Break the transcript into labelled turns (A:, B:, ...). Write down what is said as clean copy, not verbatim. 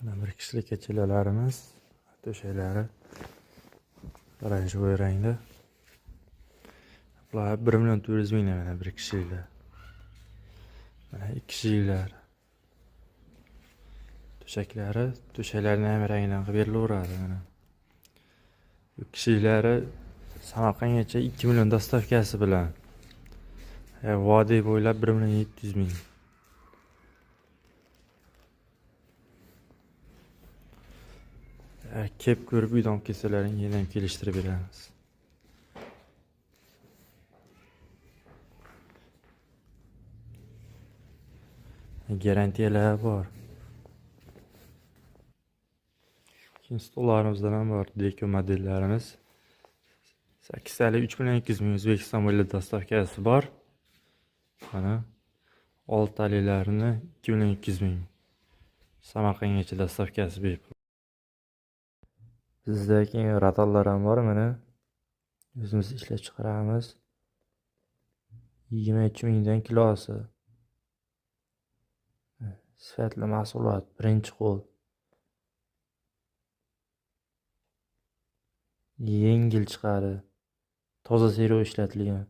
A: Mana bir kishilik kachalarimiz, to'shaklari oranjevый rangda. Bular 1 million 400 mingdan mana bir kishiliklar. Mana ikki kishiliklar. To'shaklari, to'shaklarni ham rangidan qilib berilaveradi mana. Ikki kishiliklari Samarqandgacha 2 million dostavkasi bilan. Vodiy bo'ylab 1 million 700 ming. Kep ko'rib uydan olib kelsalaring yana ham kelishtirib beramiz. Garantiyalar bor. Keyin stollarimizdan ham bor, deko modellarimiz. 8talik 3 million 200 ming O'zbekiston bo'ylab dostavkasi bor. Mana 6taliklarini 2 million 200 ming. Samarqandgacha dostavkasi bepul. Bizda keyin rotallar ham bor, mana o'zimiz ishlab chiqaramiz. 23 mingdan kilosi. Sifatli mahsulot, birinchi qo'l. Yengil chiqadi. Toza sero ishlatilgan.